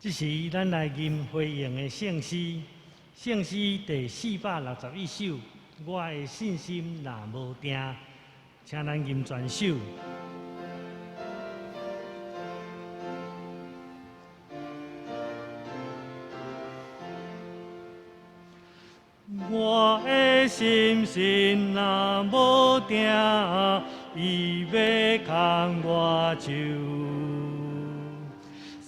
這時，咱來吟回應的聖詩，聖詩第461首。我的信心若無定，請咱吟全首。我的信心若無定，伊欲牽我手。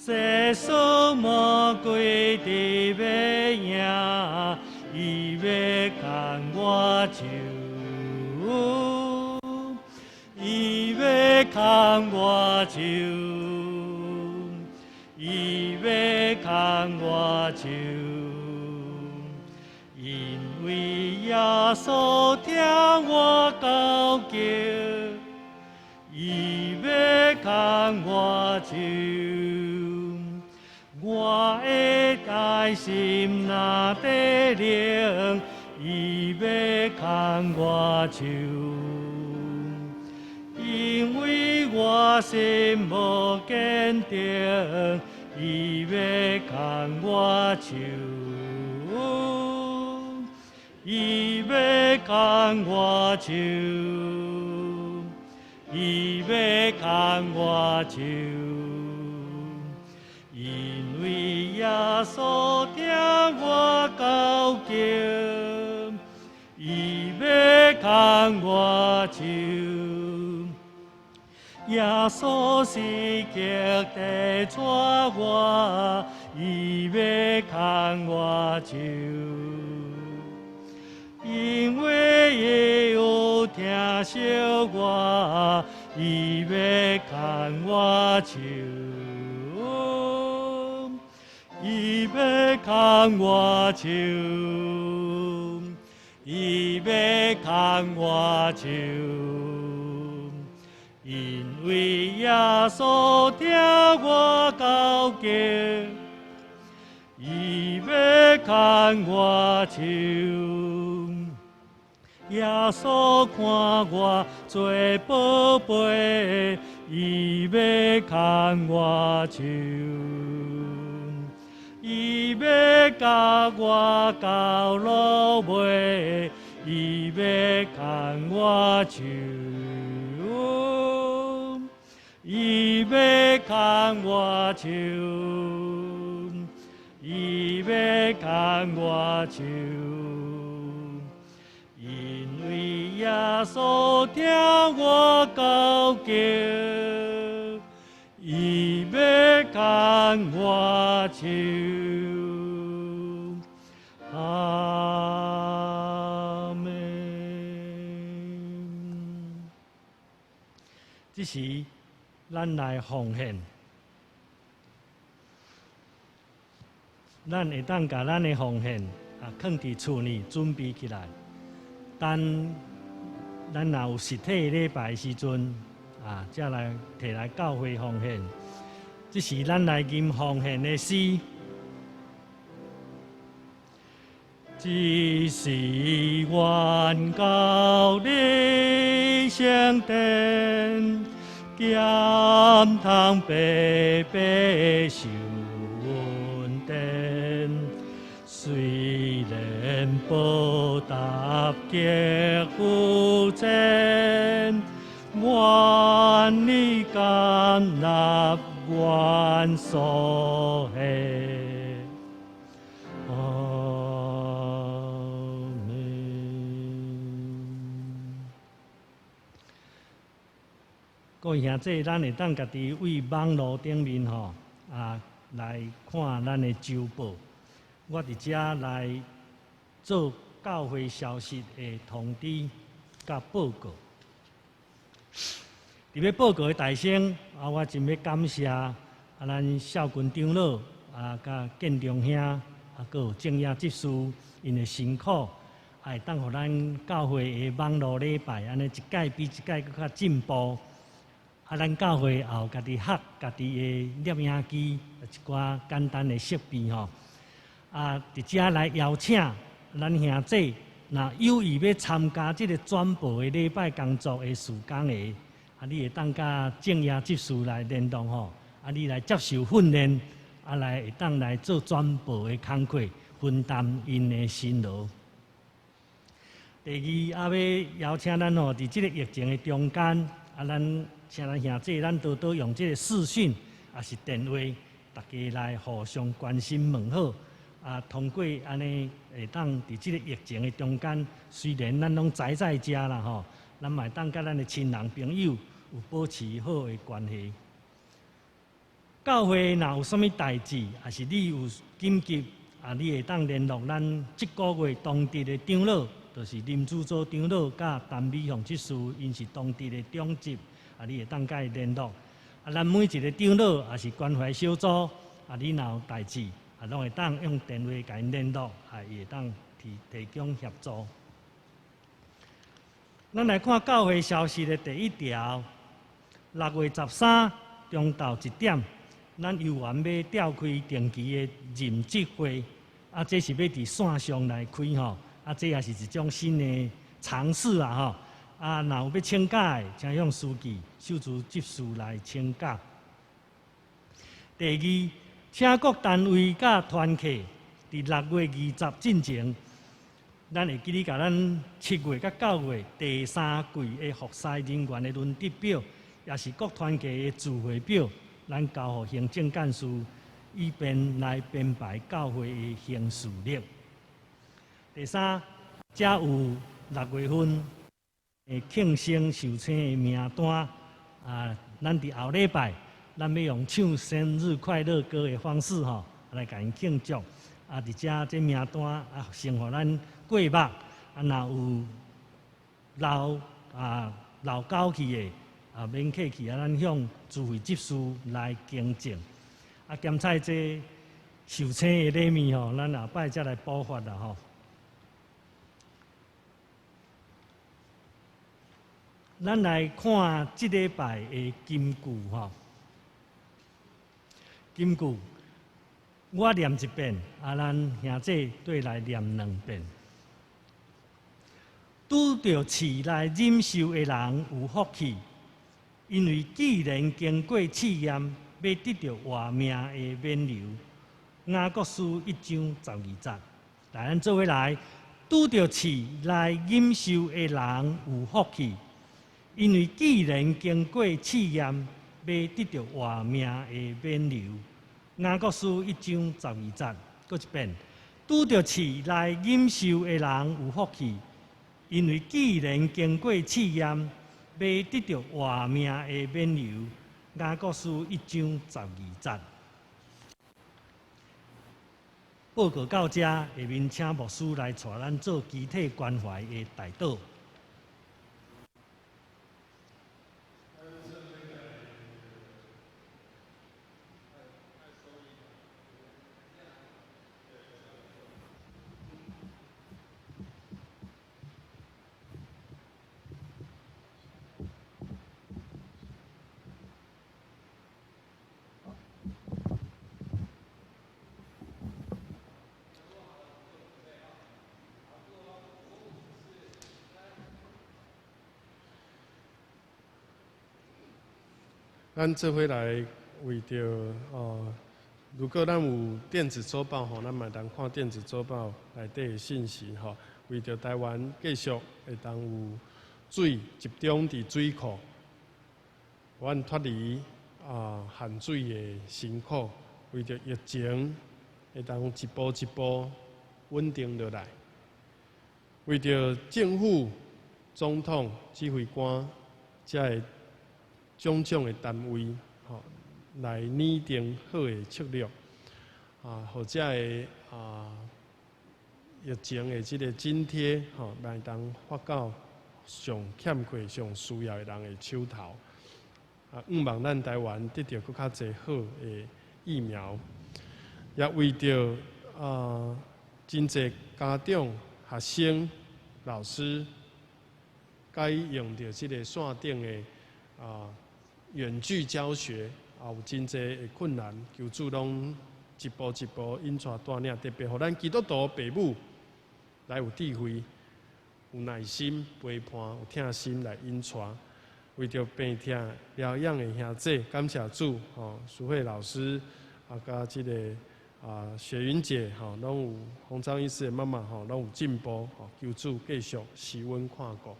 世事魔鬼直欲贏，伊欲牽我手，伊欲牽我手，伊欲牽我手，因為耶穌聽我禱求，伊欲牽我手。我的愛心若地冷，伊欲牽我手，因為我心無堅定，伊欲牽我手，伊欲牽我手，伊欲牽我手。因為耶穌聽我禱求，伊欲牽我手。耶穌時刻地帶我，伊欲牽我手。因為伊有疼惜我，伊欲牽我手。伊欲牽我手，伊欲牽我手，因為耶穌聽我禱求，伊欲牽我手。耶穌看我做寶貝，伊欲牽我手。伊欲佮我到落尾，伊欲牽我手，伊欲牽我手，伊欲牽我手，因為耶穌聽我禱求，伊欲牽我手。阿們。這時，咱來奉獻，咱會當共咱的奉獻啊，囥佇厝裡準備起來。等咱若有實體禮拜的時陣，啊，才來提來教會奉獻。這是咱來吟奉獻的詩。這時願到你聖殿，兼通白白受恩典。雖然報答極有限，願你甘納阮所獻。阿們。各位兄弟，咱會當家己對網路頂面吼啊來看咱的週報。我佇遮來做教會消息的通知佮報告。佇欲報告的大先，啊，我真欲感謝啊，咱少群長老啊，佮建中兄，啊，閣有正業執事𪜶的辛苦，啊，會當予咱教會的網路禮拜按呢一屆比一屆閣較進步。啊，咱教會也有家己學家己的攝影機，一寡簡單的設備吼。啊，佇遮來邀請咱兄弟，若有意欲參加這个轉播的禮拜工作的事工的，啊，你會當佮正業執事來聯絡吼，啊，你來接受訓練，來會當來做全部的工課，分擔𪜶的辛勞。第二，欲邀請咱吼，佇這個疫情的中間，咱請咱兄弟，咱多多用這個視訊，抑是電話，大家來互相關心問好。通過按呢，會當佇這個疫情的中間，雖然咱攏宅在家啦吼，咱嘛會當佮咱的親人朋友有保持好的關係。教會若有啥物代誌，抑是你有緊急，你會當聯絡咱這個月當值的長老，就是林主祖長老佮陳美鳳執事，𪜶是當值的長執，你會當佮伊聯絡。咱每一个長老抑是關懷小組，你若有代誌，攏會當用電話共𪜶聯絡，伊會當提提供協助。咱來看教會消息的第一條，6月13中晝1點，咱有緣欲召開定期的任職會，這是欲佇線上來開吼，這也是一種新的嘗試啊吼。若有欲請假的，請向書記、秀珠執事來請假。第二，請各單位佮團契佇6月20進前，咱會記得共咱7月佮9月第三季的服侍人員的輪值表，抑是各團契的聚會表，咱交予行政幹事，以便來編排教會的行事曆。第三，遮有6月份的慶生壽星的名單，咱佇後禮拜，咱欲用唱生日快樂歌的方式吼，來共𪜶慶祝。佇遮這名單先予咱過目，若有漏漏交去的，免客氣啊，咱向主會執事來更正。兼采這壽星的禮物吼，咱後擺才來補發啦吼。咱來看這禮拜的金句吼，金句我念一遍，咱兄弟綴來念兩遍。拄著試來忍受的人有福氣，因為既然經過試驗，欲得著活命的勉留。雅各書1章12節，來，咱做伙來。拄著試來忍受的人有福氣，因為既然經過試驗，欲得著活命的勉留。雅各書1章12節，閣一遍。拄著試來忍受的人有福氣，因為既然經過試驗，欲得著活命的勉留。雅各書1章12節。報告到這，下面請牧師來帶咱做肢體關懷的代禱。咱做伙來為著哦，如果咱有電子週報吼，咱嘛會當看電子週報內底的信息吼。為著台灣繼續會當有水集中佇水庫，阮脫離限水的辛苦，為著疫情會當一步一步穩定落來，為著政府、總統、指揮官遮个種種的單位，吼，來擬定好的策略，予遮个疫情的這个津貼，吼，來當發到上欠缺、上需要的人的手頭。向望咱台灣得著閣較濟好的疫苗，也為著真濟家長、學生、老師，改用著這个線頂的遠距教學，也有真濟的困難，求主攏一步一步引帶帶領，特別予咱基督徒爸母來有智慧、有耐心陪伴、有疼心來引帶。為著病疼療養的兄弟，感謝主吼，淑慧老師佮這个雪雲姐吼，攏有洪章醫師的媽媽吼，攏有進步吼，求主繼續施恩看顧。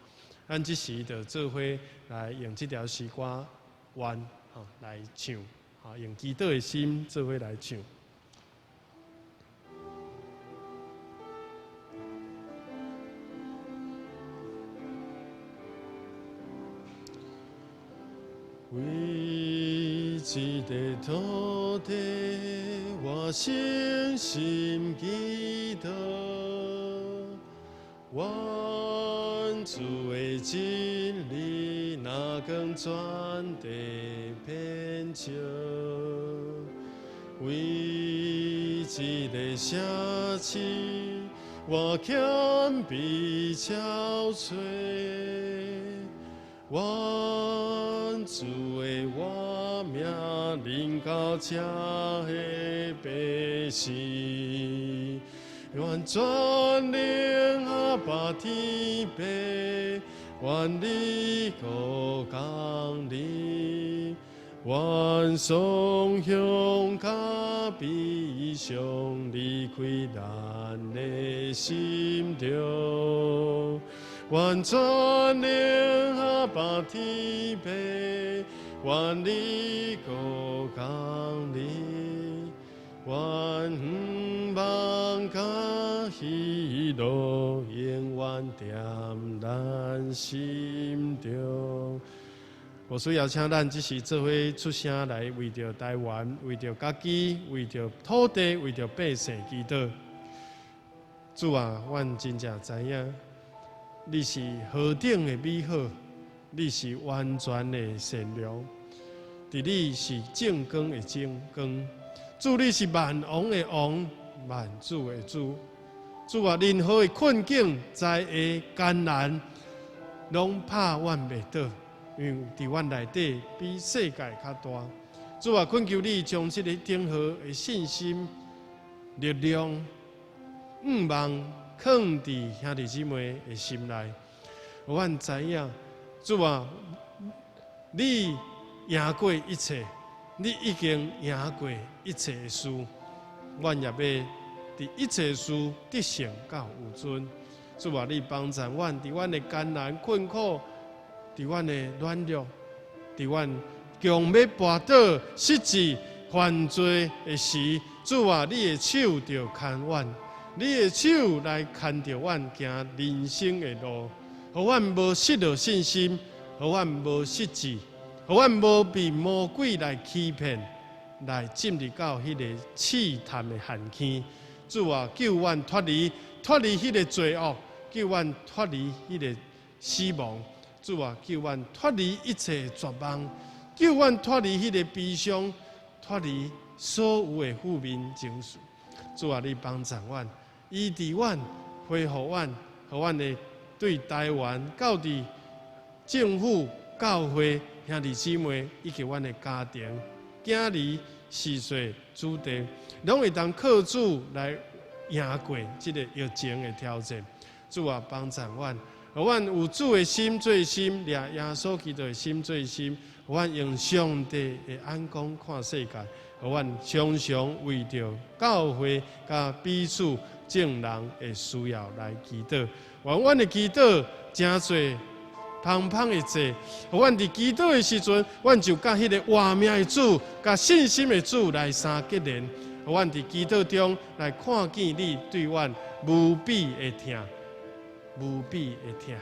咱這時就做伙來用這條詩歌願吼來唱，吼用祈禱的心做伙來唱。為這个土地，我誠心祈禱，願主的真理若光全地遍照。為這个城市，我謙卑憔悴。願主的活命臨到這的百姓，願全能阿爸天父，願你國降臨，願雙向佮悲傷離開咱的心中。願全能阿爸天父，願你國降臨，願向望佮喜樂永遠踮咱心中。牧師邀請咱這時做伙出聲來，為著台灣，為著家己，為著土地，為著百姓祈禱。主啊，阮真正知影，你是何等的美好，你是完全的善良，佇你是正光的正光，主你是萬王的王，萬主的主。主啊，任何的困境、災厄、艱難，攏拍阮袂倒，因為佇阮內底比世界較大。主啊，懇求你將這个頂好的信心、力量、向望，藏佇兄弟姊妹的心內，予阮知影，主啊，你贏過一切，你已經贏過一切的事，阮也欲佇一切事得勝佮有尊。主啊，你幫助阮，佇阮的艱難困苦，佇阮的軟弱，佇阮強欲跋倒、失志、犯罪的時，主啊，你的手著牽阮。你的手來牽著阮行人生的路，予阮無失落信心，予阮無失志，予阮無被魔鬼來欺騙，來進入到彼个試探的陷坑。主啊，救阮脫離彼个罪惡，救阮脫離彼个死亡。主啊，救阮脫離一切絕望，救阮脫離彼个悲傷，脫離所有的負面情緒。主啊，你幫助阮，醫治阮，恢復阮，予阮的對台灣、到佇政府、教會、兄弟姊妹以及阮的家庭、囝兒、事歲、子弟，攏會當靠主來贏過這个疫情的挑戰。主啊，幫助阮，予阮有主的心做心，掠耶穌基督的心做心，予阮用上帝的眼光看世界，予阮常常為著教會佮彼此眾人的需要來祈禱。願阮的祈禱成做芳芳的祭，予阮佇祈禱的時陣，阮就佮彼个活命的主、佮信心的主來相結連。予阮佇祈禱中來看見你對阮無比的疼，無比的疼。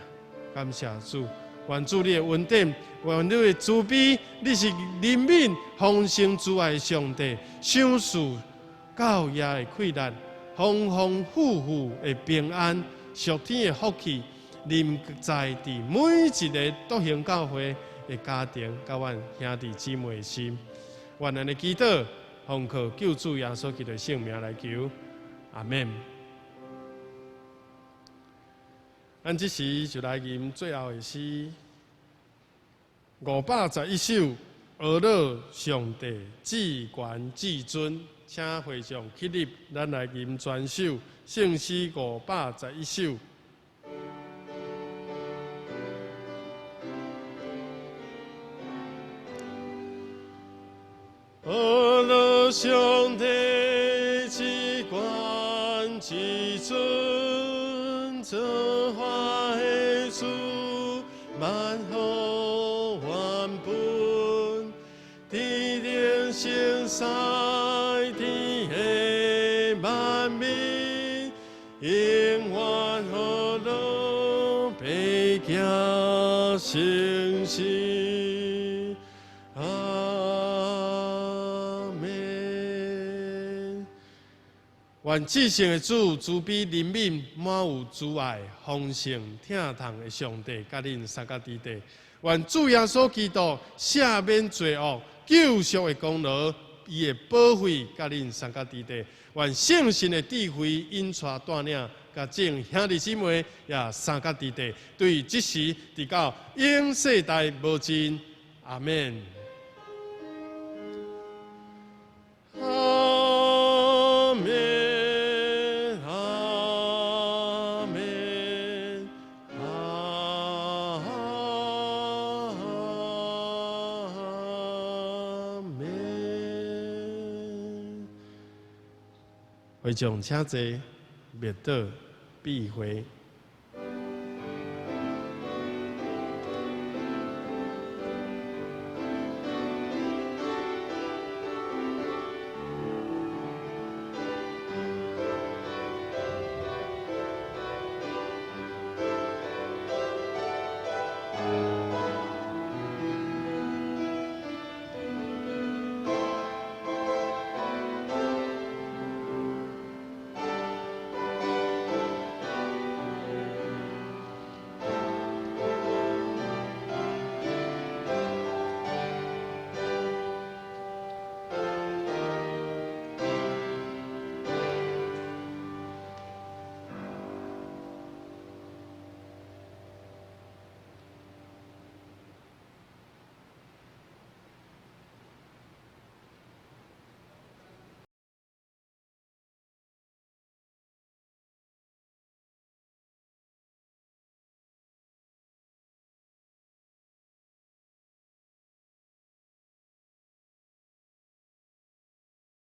感謝主，願主你的恩典，願你的慈悲，你是憐憫、豐盛、慈愛的上帝，賞賜教業的氣力，豐豐富富的平安，屬天的福氣，臨在佇每一个獨行教會的家庭，佮阮兄弟姊妹的心。願咱的祈禱，奉靠救主耶穌基督的聖名來求，阿們。咱這時就來吟最後的詩，511首，阿樂上帝至懸至尊，請會眾起立，咱來吟全首聖詩511首。阿樂上帝至懸至尊，造化的主，萬福原本，天頂聖使天下萬民，永遠和樂白行聖事。阿們。願至聖的主慈悲憐憫，滿有慈愛、豐盛、疼痛的上帝，佮恁三甲佇底。願主耶穌基督赦免罪惡、救贖的功勞，伊的寶血佮恁三甲佇底。願聖神的智慧引帶帶領，佮眾兄弟姊妹也相佮佇底。對這時直到永世代無盡。阿們。阿們，阿們，阿們。會眾請坐，默禱閉會。